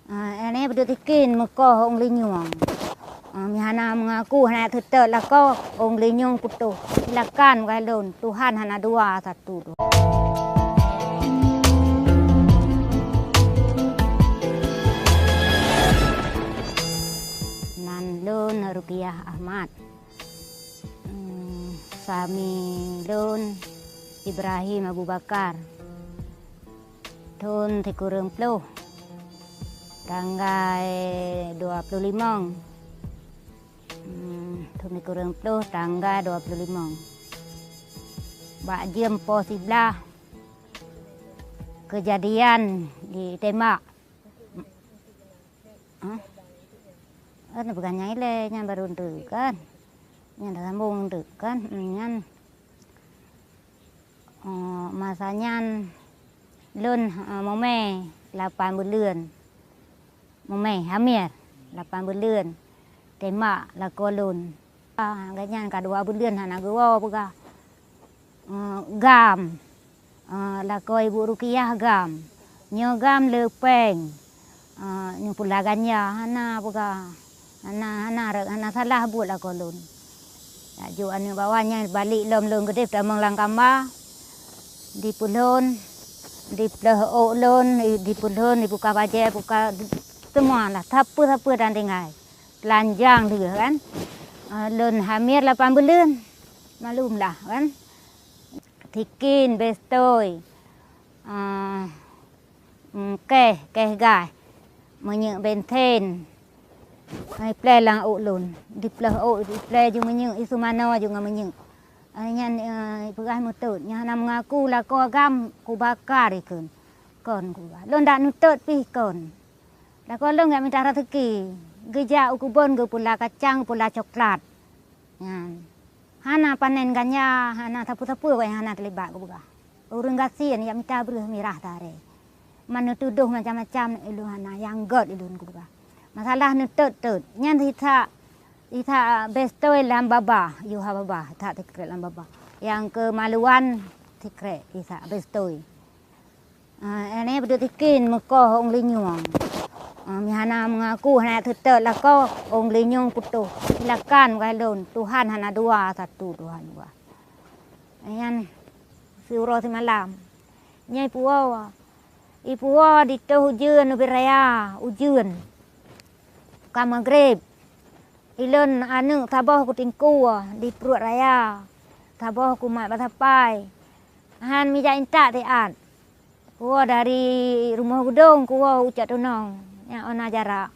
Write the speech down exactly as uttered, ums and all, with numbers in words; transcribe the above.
Ah, ini beudôh tikin meukoh ong linyueng. Ah, meuhana meungaku hana teutot lakoe, ong linyueng putôh. Silakan bak lôn, Tuhan hana dua, satu Tuhan. Nan lôn Rukiah Ahmad. Hmm, sami lôn Ibrahim Abu Bakar. Thôn sikureueng ploh, tanggai dua ploh limong. Hmm, thôn sikureueng ploh, tanggai dua ploh limong. Bak jeuem po siblaih, keujadian ditembak. Hah? Kan bukan nyang ilée, nyan baru enteuk kan. Nyan dah sambung enteuk kan. Hmm, nyan, eh, masa nyan lôn, eh, mumé lapan buleuen. Mumé hamil lapan buleuen. Tembak lakoe lôn. Ah, gobnyan ka dua buleuen hana geuwoe peugah. Eh, GAM. Eh, lakoe Ibu Rukiah GAM. Nyoe GAM le péng. Eh, nyoe pula ganja hana peugah. Hana, hana, hana salah buet lakoe lôn. Laju aneuk bawa nyan balek lom lôn keudeh tamong lam kama. Dipeulhon, dipleuh ôk lôn, dipeulhon, dibuka bajée, buka semua lah, sapeue-sapeue dan tinggai. Telanjang lheueh kan. Eh, lôn hamil lapan buleuen. Malum lah kan. Tikin, bestôi. Ah, mm, keh, keh gaih. Minyeuk bensin. Iplée lam ôk lôn. Dipleuh ôk, iplée ju minyeuk, isu manoe ju ngon minyeuk. Ah, nyan, eh, peugah meutot. Nyan hana meungaku lakoe GAM kubakar ikheun. Kon kuba. Lôn dak neutot pih kon. Lakoe lôn jak mita raseuki. Geujak u keubon geupula kacang, geupula coklat. Nyan. Hana panen ganja, hana sapeue-sapeue nyang hana teulibat geupeugah. Ureuëng gasien jak mita breueh mirah taré. Man neutudoh macam-macam ulôn hana, nyang gét ulôn geupeugah. Masalah neutot-tot. Nyan sisa, sisa bestôi lam babah, yuha babah, sisa sikrek lam babah. Nyang keumaluan sikrek sisa bestôi. Ah, ini beudôh tikin meukoh ong linyueng. Ah, meuhana meungaku hana teutot lakoe, ong linyueng putôh. Silakan bak lôn, Tuhan hana dua, satu Tuhan dua. Nyan siuroe simalam. Nyan ipuwoe. Ipuwoe ditoh ujeuen ubit raya, ujeuen. Ka maghrib. Ilôn aneuk saboh kutingkue di pruet raya. Saboh kumat bak sapai. Han mijak intat siat. Kuwoe dari rumoh geudong kuwoe u Cot Tunong, nyang ona jarak.